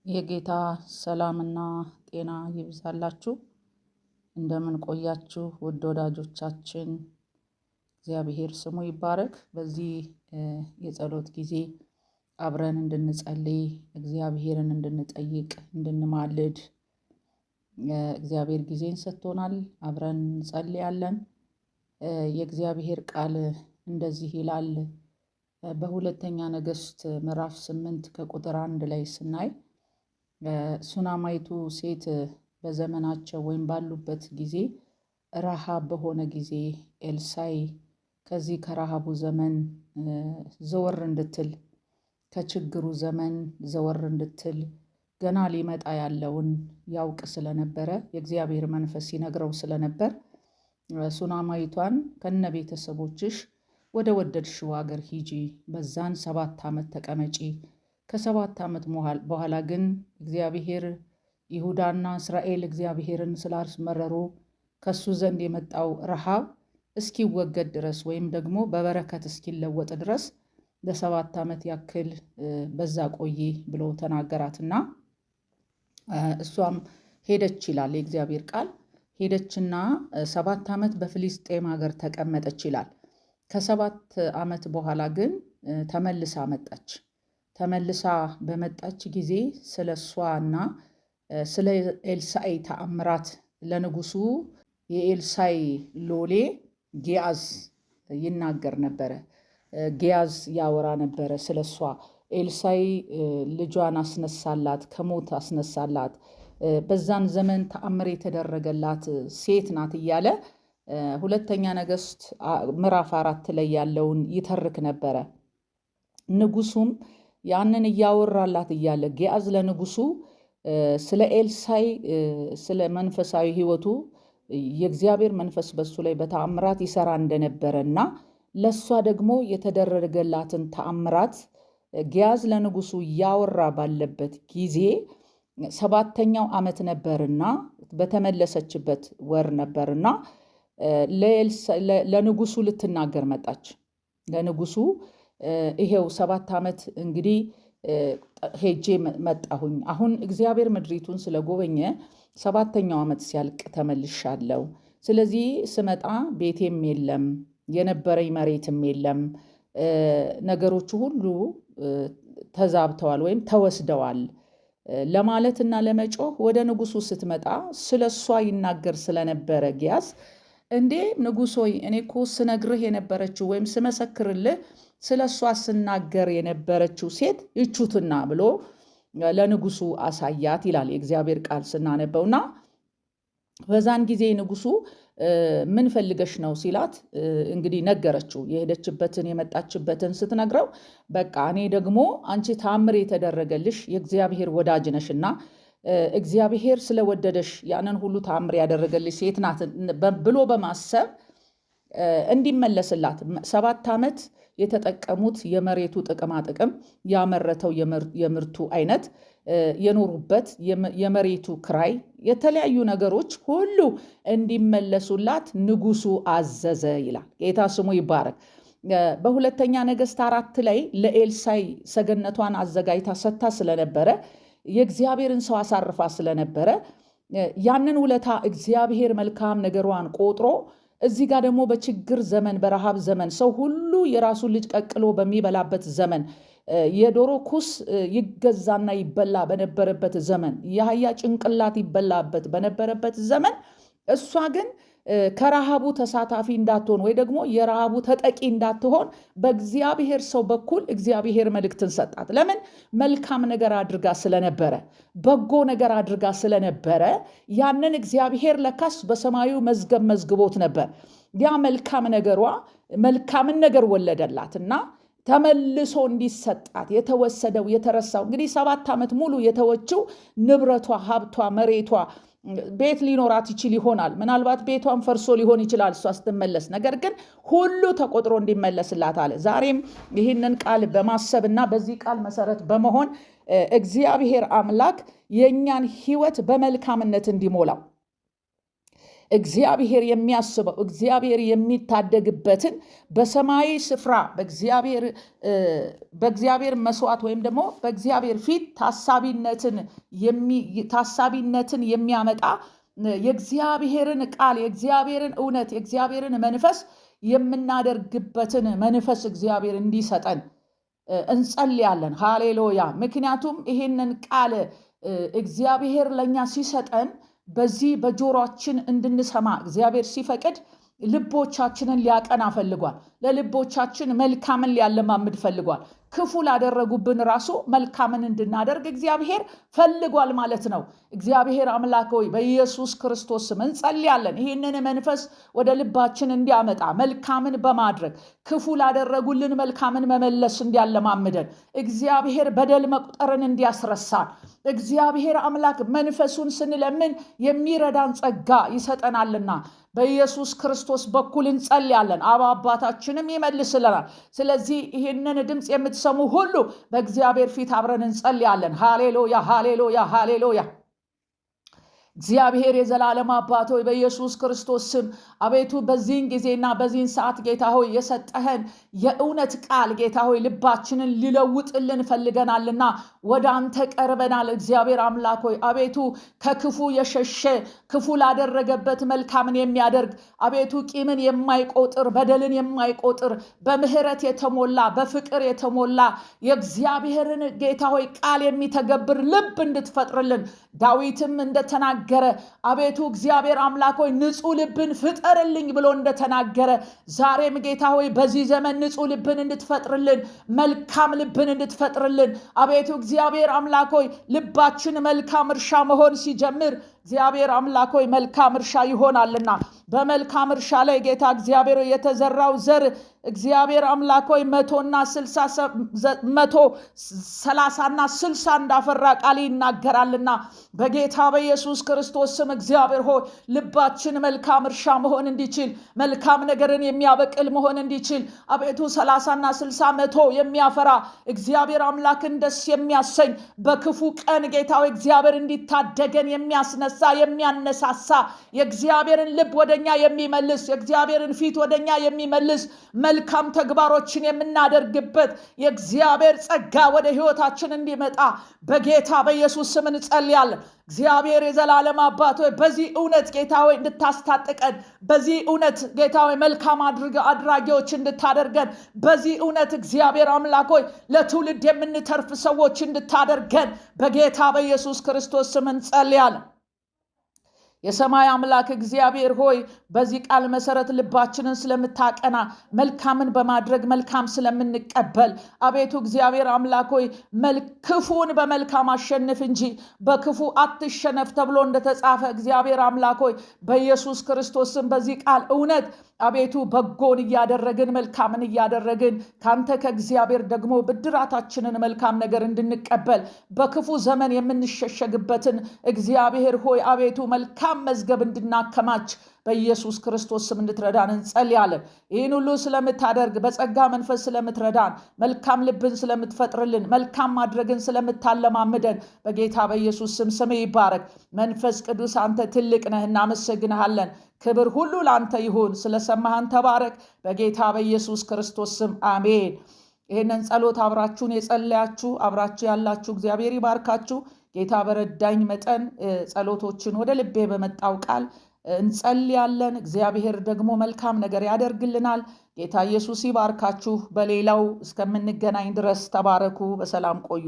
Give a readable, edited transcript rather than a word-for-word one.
የጌታ ሰላምና ጤና ይብዛላችሁ። እንደምን ቆያችሁ ውድ ወዳጆቻችን? እግዚአብሔር ስሙ ይባረክ። በዚህ የጸሎት ጊዜ አብረን እንድንጸልይ፣ እግዚአብሔርን እንድንጠይቅ፣ እንድንማልድ እግዚአብሔር ጊዜን ሰጥቶናል። አብረን እንጸልያለን። የእግዚአብሔር ቃል እንደዚህ ይላል። በሁለተኛ ነገሥት ምዕራፍ 8 ከቁጥር 1 ላይ ስናይ፣ ሱናማይቱ ሴት በዘመናቸው ወይም ባሉበት ጊዜ ረሃብ በሆነ ጊዜ ኤልሳይ ከዚህ ከረሃቡ ዘመን ዘወር እንድትል፣ ከችግሩ ዘመን ዘወር እንድትል፣ ገና ሊመጣ ያለውን ያውቅ ስለነበረ፣ የእግዚአብሔር መንፈስ ይነግረው ስለነበር፣ ሱናማይቷን ከነ ቤተሰቦችሽ ወደ ወደድሽው ሀገር ሂጂ፣ በዛን 7 ዓመት ተቀመጪ፣ ከ7 ዓመት በኋላ ግን እግዚአብሔር ይሁዳና እስራኤል እግዚአብሔርን ስላስመረሩ ከሱ ዘንድ የመጣው ረሃብ እስኪወገድ ድረስ ወይም ደግሞ በበረከት እስኪለወጥ ድረስ ለ7 ዓመት ያክል በዛ ቆይ ብሎ ተናገራትና እሷም ሄደች ይላል የእግዚአብሔር ቃል። ሄደችና 7 ዓመት በፍልስጤም ሀገር ተቀመጠች ይላል። ከ7 ዓመት በኋላ ግን ተመልሳ መጣች። ተመልሳ በመጣች ጊዜ ስለ እሷና ስለ ኤልሳዕ ተአምራት ለንጉሱ የኤልሳዕ ሎሌ ጊያዝ ይናገር ነበረ። ጊያዝ ያወራ ነበረ ስለ እሷ። ኤልሳዕ ልጇን አስነሳላት፣ ከሞት አስነሳላት፣ በዛን ዘመን ተአምር የተደረገላት ሴት ናት እያለ ሁለተኛ ነገሥት ምዕራፍ 4 ላይ ያለውን ይተርክ ነበረ። ንጉሱም ያንን እያወራላት እያለ ጊያዝ ለንጉሱ ስለ ኤልሳዕ፣ ስለ መንፈሳዊ ሕይወቱ፣ የእግዚአብሔር መንፈስ በሱ ላይ በተአምራት ይሰራ እንደነበረና ለሷ ደግሞ የተደረገላትን ተአምራት ጊያዝ ለንጉሱ እያወራ ባለበት ጊዜ፣ 7ኛው ዓመት ነበርና በተመለሰችበት ወር ነበርና ለንጉሱ ልትናገር መጣች። ለንጉሱ ይሄው 7 ዓመት እንግዲህ ሄጄ መጣሁኝ። አሁን እግዚአብሔር ምድሪቱን ስለጎበኘ 7ኛው ዓመት ሲያልቅ ተመልሻለሁ። ስለዚህ ስመጣ ቤቴም የለም፣ የነበረኝ መሬትም የለም፣ ነገሮቹ ሁሉ ተዛብተዋል ወይም ተወስደዋል ለማለትና ለመጮህ ወደ ንጉሱ ስትመጣ ስለሷ ይናገር ስለነበረ ጊያዝ እንዴ ንጉስ ሆይ፣ እኔ እኮ ስነግርህ የነበረችው ወይም ስመሰክርልህ ስለሷ ስናገር የነበረችው ሴት ይቹትና ብሎ ለንጉሱ አሳያት ይላል የእግዚአብሔር ቃል ስናነበውና በዛን ጊዜ ንጉሱ ምን ፈልገሽ ነው ሲላት እንግዲህ ነገረችው። የሄደችበትን የመጣችበትን ስትነግረው በቃ እኔ ደግሞ አንቺ ታምር የተደረገልሽ የእግዚአብሔር ወዳጅ ነሽና እግዚአብሔር ስለወደደሽ ያንን ሁሉ ታምር ያደረገልሽ ሴት ናት ብሎ በማሰብ እንዲመለስላት 7 ዓመት የተጠቀሙት የመሬቱ ጥቅማ ጥቅም፣ ያመረተው የምርቱ አይነት፣ የኖሩበት የመሬቱ ክራይ፣ የተለያዩ ነገሮች ሁሉ እንዲመለሱላት ንጉሱ አዘዘ ይላል። ጌታ ስሙ ይባረክ። በሁለተኛ ነገሥት 4 ላይ ለኤልሳዕ ሰገነቷን አዘጋጅታ ሰጥታ ስለነበረ፣ የእግዚአብሔርን ሰው አሳርፋ ስለነበረ፣ ያንን ውለታ እግዚአብሔር መልካም ነገሯን ቆጥሮ እዚህ ጋር ደግሞ በችግር ዘመን፣ በረሃብ ዘመን፣ ሰው ሁሉ የራሱን ልጅ ቀቅሎ በሚበላበት ዘመን፣ የዶሮ ኩስ ይገዛና ይበላ በነበረበት ዘመን፣ የአህያ ጭንቅላት ይበላበት በነበረበት ዘመን እሷ ግን ከረሃቡ ተሳታፊ እንዳትሆን ወይ ደግሞ የረሃቡ ተጠቂ እንዳትሆን በእግዚአብሔር ሰው በኩል እግዚአብሔር መልእክትን ሰጣት። ለምን? መልካም ነገር አድርጋ ስለነበረ፣ በጎ ነገር አድርጋ ስለነበረ ያንን እግዚአብሔር ለካስ በሰማዩ መዝገብ መዝግቦት ነበር። ያ መልካም ነገሯ መልካምን ነገር ወለደላትና ተመልሶ እንዲሰጣት የተወሰደው፣ የተረሳው፣ እንግዲህ 7 ዓመት ሙሉ የተወችው ንብረቷ፣ ሀብቷ፣ መሬቷ፣ ቤት ሊኖራት ይችል ይሆናል። ምናልባት ቤቷን ፈርሶ ሊሆን ይችላል እሷ ስትመለስ። ነገር ግን ሁሉ ተቆጥሮ እንዲመለስላት አለ። ዛሬም ይህንን ቃል በማሰብና በዚህ ቃል መሰረት በመሆን እግዚአብሔር አምላክ የእኛን ሕይወት በመልካምነት እንዲሞላው፣ እግዚአብሔር የሚያስበው፣ እግዚአብሔር የሚታደግበትን በሰማያዊ ስፍራ በእግዚአብሔር መስዋዕት ወይም ደግሞ በእግዚአብሔር ፊት ታሳቢነትን የሚያመጣ የእግዚአብሔርን ቃል፣ የእግዚአብሔርን እውነት፣ የእግዚአብሔርን መንፈስ የምናደርግበትን መንፈስ እግዚአብሔር እንዲሰጠን እንጸልያለን። ሃሌሉያ። ምክንያቱም ይሄንን ቃል እግዚአብሔር ለእኛ ሲሰጠን በዚህ በጆሮአችን እንድንሰማ እግዚአብሔር ሲፈቅድ ልቦቻችንን ሊያቀና ፈልጓል። ለልቦቻችን መልካምን ሊያለማምድ ፈልጓል። ክፉ ላደረጉብን ራሱ መልካምን እንድናደርግ እግዚአብሔር ፈልጓል ማለት ነው። እግዚአብሔር አምላክ ሆይ፣ በኢየሱስ ክርስቶስ ስም እንጸልያለን። ይህንን መንፈስ ወደ ልባችን እንዲያመጣ፣ መልካምን በማድረግ ክፉ ላደረጉልን መልካምን መመለስ እንዲያለማምደን፣ እግዚአብሔር በደል መቁጠርን እንዲያስረሳን፣ እግዚአብሔር አምላክ መንፈሱን ስንለምን የሚረዳን ጸጋ ይሰጠናልና በኢየሱስ ክርስቶስ በኩል እንጸልያለን። አባ አባታችንም ይመልስልናል። ስለዚህ ይህንን ድምፅ የምትሰሙ ሁሉ በእግዚአብሔር ፊት አብረን እንጸልያለን። ሃሌሉያ፣ ሃሌሉያ፣ ሃሌሉያ። እግዚአብሔር የዘላለም አባት ሆይ፣ በኢየሱስ ክርስቶስ ስም አቤቱ በዚህን ጊዜና በዚህን ሰዓት ጌታ ሆይ የሰጠኸን የእውነት ቃል ጌታ ሆይ ልባችንን ሊለውጥልን ፈልገናልና ወደ አንተ ቀርበናል። እግዚአብሔር አምላክ ሆይ፣ አቤቱ ከክፉ የሸሸ፣ ክፉ ላደረገበት መልካምን የሚያደርግ፣ አቤቱ ቂምን የማይቆጥር፣ በደልን የማይቆጥር፣ በምህረት የተሞላ፣ በፍቅር የተሞላ የእግዚአብሔርን ጌታ ሆይ ቃል የሚተገብር ልብ እንድትፈጥርልን፣ ዳዊትም እንደተናገረ፣ አቤቱ እግዚአብሔር አምላክ ሆይ ንጹህ ልብን ፍጠርልኝ ብሎ እንደተናገረ፣ ዛሬም ጌታ ሆይ በዚህ ዘመን ንጹህ ልብን እንድትፈጥርልን፣ መልካም ልብን እንድትፈጥርልን፣ አቤቱ እግዚአብሔር አምላክ ሆይ ልባችን መልካም እርሻ መሆን ሲጀምር እግዚአብሔር አምላክ ሆይ መልካም እርሻ ይሆናልና፣ በመልካም እርሻ ላይ ጌታ እግዚአብሔር የተዘራው ዘር እግዚአብሔር አምላክ ሆይ 100ና 60፣ 130ና 60 እንዳፈራ ቃል ይናገራልና፣ በጌታ በኢየሱስ ክርስቶስ ስም እግዚአብሔር ሆይ ልባችን መልካም እርሻ መሆን እንዲችል፣ መልካም ነገርን የሚያበቅል መሆን እንዲችል፣ አቤቱ 30ና 60 100 የሚያፈራ፣ እግዚአብሔር አምላክን ደስ የሚያሰኝ፣ በክፉ ቀን ጌታ ሆይ እግዚአብሔር እንዲታደገን የሚያስነሳ፣ የሚያነሳሳ፣ የእግዚአብሔርን ልብ ወደኛ የሚመልስ፣ የእግዚአብሔርን ፊት ወደኛ የሚመልስ፣ መልካም ተግባሮችን የምናደርግበት የእግዚአብሔር ጸጋ ወደ ህይወታችን እንዲመጣ በጌታ በኢየሱስ ስም እንጸልያለን። እግዚአብሔር የዘላለም አባት ሆይ፣ በዚህ እውነት ጌታ ሆይ እንድታስታጥቀን፣ በዚህ እውነት ጌታ ሆይ መልካም አድራጊዎች እንድታደርገን፣ በዚህ እውነት እግዚአብሔር አምላክ ሆይ ለትውልድ የምንተርፍ ሰዎች እንድታደርገን በጌታ በኢየሱስ ክርስቶስ ስም እንጸልያለን። የሰማይ አምላክ እግዚአብሔር ሆይ፣ በዚህ ቃል መሰረት ልባችንን ስለምታቀና፣ መልካምን በማድረግ መልካም ስለምንቀበል፣ አቤቱ እግዚአብሔር አምላክ ሆይ ክፉን በመልካም አሸንፍ እንጂ በክፉ አትሸነፍ ተብሎ እንደተጻፈ፣ እግዚአብሔር አምላክ ሆይ በኢየሱስ ክርስቶስ ስም በዚህ ቃል እውነት አቤቱ በጎን እያደረግን፣ መልካምን እያደረግን፣ ከአንተ ከእግዚአብሔር ደግሞ ብድራታችንን መልካም ነገር እንድንቀበል፣ በክፉ ዘመን የምንሸሸግበትን እግዚአብሔር ሆይ አቤቱ መልካም መዝገብ እንድናከማች በኢየሱስ ክርስቶስ ስም እንድትረዳን እንጸልያለን። ይህን ሁሉ ስለምታደርግ፣ በጸጋ መንፈስ ስለምትረዳን፣ መልካም ልብን ስለምትፈጥርልን፣ መልካም ማድረግን ስለምታለማምደን በጌታ በኢየሱስ ስም ስምህ ይባረክ። መንፈስ ቅዱስ አንተ ትልቅ ነህ፣ እናመሰግንሃለን። ክብር ሁሉ ለአንተ ይሁን። ስለሰማህን ተባረክ። በጌታ በኢየሱስ ክርስቶስ ስም አሜን። ይህንን ጸሎት አብራችሁን የጸለያችሁ፣ አብራችሁ ያላችሁ እግዚአብሔር ይባርካችሁ። ጌታ በረዳኝ መጠን ጸሎቶችን ወደ ልቤ በመጣው ቃል እንጸልያለን። እግዚአብሔር ደግሞ መልካም ነገር ያደርግልናል። ጌታ ኢየሱስ ይባርካችሁ። በሌላው እስከምንገናኝ ድረስ ተባረኩ። በሰላም ቆዩ።